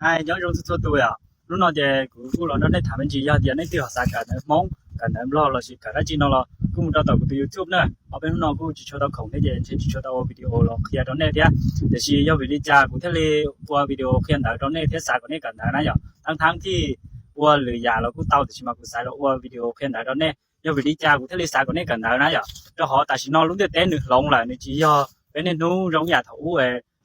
Hais nyob zoo txhua txhua tus yom. Hnub no ces kuv kuj los nrog nej tham me ntsis, yog tias nej twg ho xav kawm ntawv Hmoob, kawm ntawv Nplog lossis kawm dab tsi no los kuj mus rau tom kuv tus YouTube na. Ob peb hnub no kuj tsis tshua tau khoom thiab ces ntshe tsis tshua tau ua video los qhia rau nej thiab. Tiam sis yog vim li cas kuv thiaj li ua video qhia ntawv rau nej thiab xav kom nej kawm ntawv na yom? Thab thab thij ua lwm yam los kuj tau, tiam sis mas kuv xav los ua video qhia ntawv rau nej. Yog vim li cas kuv thiaj li xav kom nej kawm ntawv na yom? Rau qhov tam sim no lub ntiaj teb nws hloov lawm, nws tsis yog peb niaj hnub zoo ib yam thaum ub,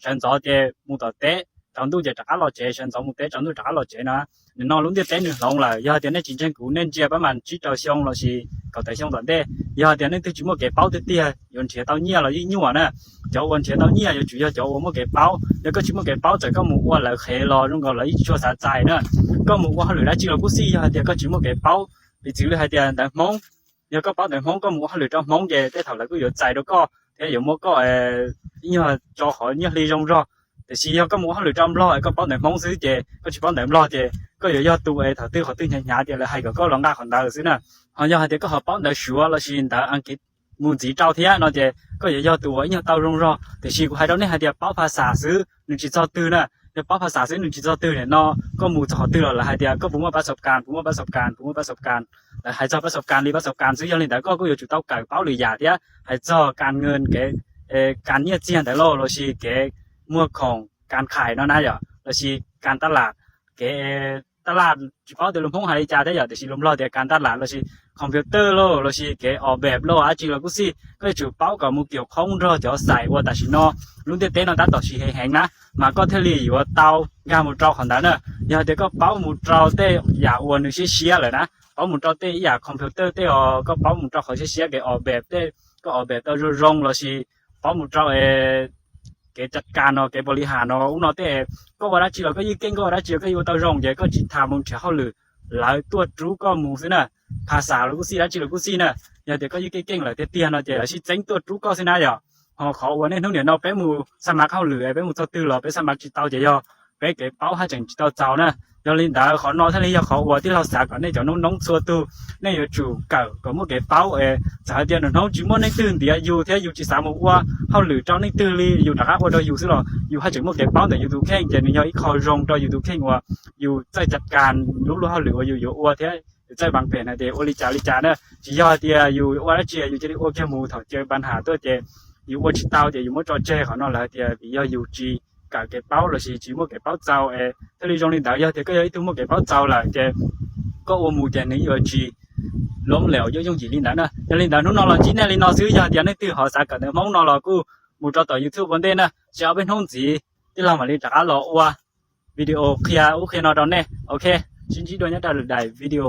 sawv ntxov ces mus tom teb, tsaus ntuj ces rov qab los tsev, sawv ntxov mus teb, tsaus ntuj rov qab los tsev no. Nim no lub ntiaj teb nws hloov lawm, yog tias nej tsis ntseeg kuv, nej ntsia pab mas tsib rau xyoo lossis kaum tawm xyoo tom ntej, yog tias nej twg tsis muaj kev paub tiag tiag, yuav nrhiav tau nyiaj los yeej nyuaj na. Cov uas nrhiav tau nyiaj yuav tsum yog cov uas muaj kev paub. Yog koj tsis muaj kev paub, txawm koj mus ua lawv qhev los zoo nkaus lawv yeej tsis tshua xav txais na. Koj mus ua hauj lwm dab tsi los kuj xij, yog hais tias koj tsis muaj kev paub, piv txwv li hais tias ntawv Hmoob, yog koj paub ntawv Hmoob koj mus ua hauj lwm rau Hmoob ces tej thaum lawv kuj yuav txais rau koj thiab yuav muab koj ib nyuag tso qhov nyiaj hli zoo zog. Tiam sis yog koj mus ua hauj lwm rau Nplog es koj paub ntawv Hmoob xwb ces koj tsis paub ntawv Nplog ces koj yuav yog tus es thaum twg qhov twg hnyav hnyav tias lawv hais kom koj los nqa qhov ntawd xwb na. Ho yog hais tias koj ho paub ntawv Suav lossis ntawv Askiv mus ntxiv rau thiab no ces koj yuav yog tus uas ib nyuag tau zoo zog. Tiam sis kuv hais rau nej hais tias paub phas xas xwb nws tsis txog twg na. Yog paub phas xas xwb nws tsis txog twg, nim no koj mus txog qhov twg los lawv hais tias koj puas muaj pab xauv kas, puas muaj pab xauv kas, puas muaj pab xauv kas. Lawv hais txog pab xauv kas li pab xauv kas xwb, yog li ntawd koj kuj yuav tsum tau kawm paub lwm yam thiab, hais txog kas nkees, kev kas nyiaj txiag ntawd lauj, lossis kev muag khoom, kas khais no na yom, lossis kas taj lam, kev taj laj tsis paub tias lus Hmoob hais li cas thiab yom, tiam sis lus Nplog tias kas taj lam, lossis computer lauj, lossis kev o beb lauj, dab tsi los kuj xij, koj yuav tsum paub kom mus kiam khoob nrog cov xais uas tam sim no lub ntiaj teb no tab tom siv heev heev na, mas koj thiaj li yuav tau nkag mus rau qhov ntawd na. Yog tias koj paub mus rau tej yam uas nws siab siab lawm na, paub mus rau tej ib yam computer tej os, koj paub mus rau qhov siab siab, kev o beb tej, koj o beb tau zoo zoo lossis paub mus rau kev cav kas no, kev pos li has no ub no tej, koj ua dab tsi los koj ywj keej, koj ua dab tsi los koj yuav ua tau zoo ces koj tsis tas mus nrhiav hauj lwm, lawv tuaj rub koj mus xwb na. Phas xas los kuj xij, dab tsi los kuj xij na, yog tias koj ywj keej keej lawm tiag tiag no ces lawv sib txeeb tuaj rub koj xwb na yom. Ho qhov uas niaj hnub nim no peb mus xa mav hauj lwm es peb mus txog twg los peb xa mav tsis tau ces yog peb kev paub haj tseem tsis tau txaus na. Yog li ntawd qhov no thiaj li yog qhov uas tij laug xav kom nej cov noob noob txhua tus, nej yuav tsum kawm kom muaj kev paub es txawm hais tias nws hnub tsis muaj leej twg ntiav yus thiab yus tsis xav mus ua hauj lwm rau leej twg li, yus rov qab ua rau yus xwb los yus haj tseem muaj kev paub ntawm yus tus kheej ces nws yog ib qho zoo rau yus tus kheej uas yus txawj cav kas lub luag hauj lwm uas yus yuav ua thiab yus txawj vas phem na ces ua li cas li cas na. Tsis yog hais tias yus ua dab tsi yus cia li ua kiag mus, thaum caw pas has tuaj ces yus ua tsis tau ces yus muab tso tseg. Qhov no lawv hais tias vim yog yus tsis kawm kev paub lossis tsis muaj kev paub txaus es thiaj li zoo li ntawd. Yog tias koj yog ib tug muaj kev paub txaus lawm ces koj ua mus ces nws yuav tsis lom lem yooj yooj yim li ntawd na. Yog li ntawd hnub no los ntsib nej li no xwb, yog tias nej twg ho xav kawm ntawv Hmoob no los kuj mus rau tom YouTube ua ntej na, tsis ob peb hnub ntxiv tij laug mam li rov qab los ua video qhia ub qhia no rau nej. Ok, sib ntsib dua nyob rau lwm daim video.